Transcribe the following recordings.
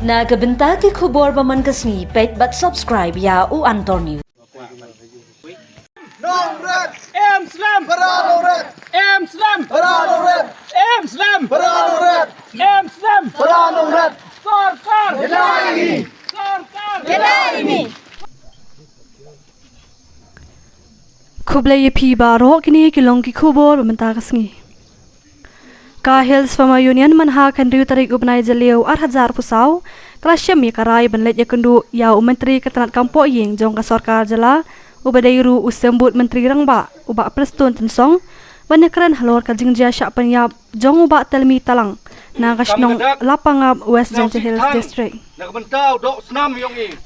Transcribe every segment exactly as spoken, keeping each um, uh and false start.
Na ka bynta ki khubor ba man ka sngi, peit bad subscribe ïa u Antor News. Nongrep! Em slem! Para nongrep! Em slem! Para nongrep! Em slem! Para nongrep! Em slem! Para nongrep! Sorkar! Ïa ini! Sorkar! Ïa ini! Khublei ïa phi baroh, kine ki long ki khubor ba mynta ka sngi. Ka Hills Farmer Union mynha ka hynriew tarik u bnai Jylliew ar hajar arphew saw, ka la shim ïa ka rai ban leit ïakynduh ïa u Myntri ka tnat kam pohïing jong ka sorkar jylla, uba dei ruh u Symbud Myntri Rangbah, u Bah Prestone Tynsong, ban ïakren halor ka jingjia shah pynïap jong u Bah Telmi Talang na ka shnong Lapangap, West Jaintia Hills District.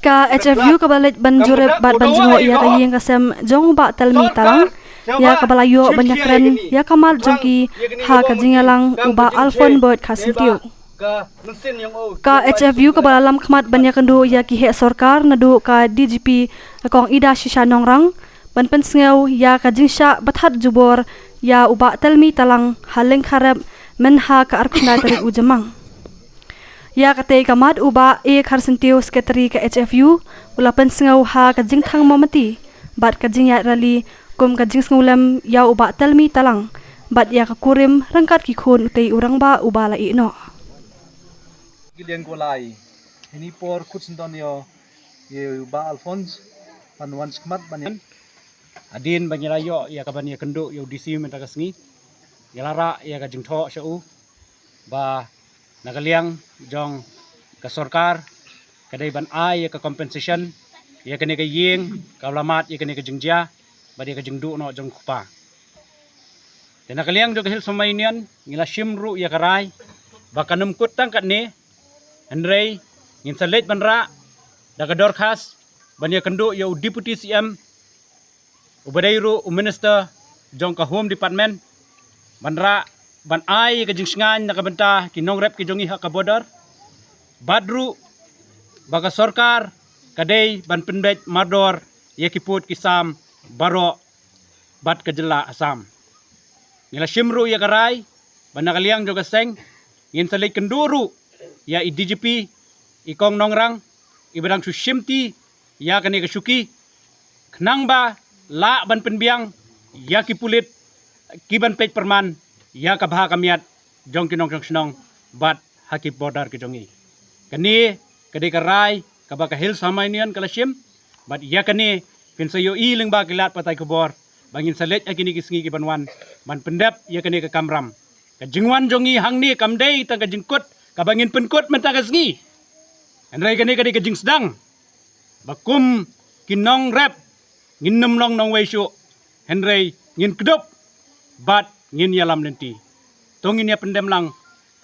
Ka H F U kaba leit ban jurip bad ban jngoh ïa ka ïing ka sem jong u Bah Telmi Talang, ïa kaba la ïoh ban ïakren ïa ka mat jong ki ha ka jingïalang u Bah Alphonse Boyd Kharsyntiew. Ka H F U kaba la lam khmat ban ïakynduh ïa ki heh sorkar naduh ka D G P, ka Kong Idashisha Nongrang, ban pynsngew ïa ka jingshah bathat jubor ïa u Bah Telmi Talang ha Lyngkharep mynha ka arphew khyndai tarik u Jymmang. Ïa katei ka mat u Bah A Kharsyntiew, Secretary ka H F U, u la pynsngew ha ka jingthang mombati bad ka jingïaid rally kum ka jingsngewlem ïa u Bah Telmi Talang bad ïa ka kurim ryngkat ki khun utei u rangbah uba la ïeh noh. Ki liang ko lai. Ini por kut sendon ïa, ïa u Bah Alphonse ban wan shikmat ban ïa. Hadien ba ngi la ïoh ïa ka ban ïakynduh ïa u D C mynta ka sngi, ngi la rah ïa ka jingthoh sha u ba na ka liang jong ka sorkar ka dei ban ai ïa ka compensation ïa kane ka ïing kaba la mad ïa kane ka jingjia bad ïa ka jingduh noh jong u kpa. Te na ka liang jong ka Hills Farmer Union ngi la shim ruh ïa ka rai ba kan ym kut tang katne, hynrei ngin sa leit ban rah da ka dorkhas ban ïakynduh ïa u Deputy C M, uba dei ruh u Minister jong ka Home Department, ban rah ban ai ka jingshngaiñ na ka bynta ki nongrep ki jong ngi ha ka border, bad ruh ba ka sorkar ka dei ban pynbeit mardor ïa ki pud ki sam baroh bad ka jylla Assam. Ngi la shim ruh ïa ka rai ba na ka liang jong ka seng ngin sa leit kynduh ruh ïa i D G P, i Kong Nongrang, iba dang shu shimti ïa kane ka shuki, khnang ba lah ban pynbiang ïa ki pulit ki ban peit pyrman ïa ka bha ka miat jong ki nongshong shnong bad ha ki border ki jong ngi. Kane ka dei ka rai kaba ka Hills Farmer Union ka la shim, bad ïa kane phin sa ïohi lyngba ki lad pathai khubor ba ngin sa leit ha kine ki sngi ki ban wan ban pyndep ïa kane ka kamram. Ka jingwan jong ngi hangne kam dei tang ka jingkut kaba ngin pynkut mynta ka sngi, hynrei kane ka dei ka jingsdang ba kum ki nongrep ngin nym long nongwei shuh, hynrei ngin kdup bad ngin ïalam lynti. To ngin ïa pyndem lang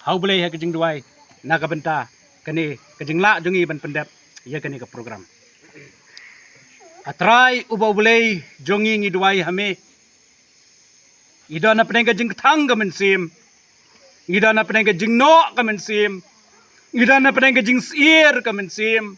ha U Blei ha ka jingduwai na ka bynta kane ka jinglah jong ngi ban pyndep ïa kane ka program. A Trai uba U Blei jong ngi, ngi duwai ha me. Ngi don hapdeng ka jingkthang ka mynsiem, ngi don hapdeng ka jingnoh ka mynsiem, ngi don hapdeng ka jingsyier ka mynsiem.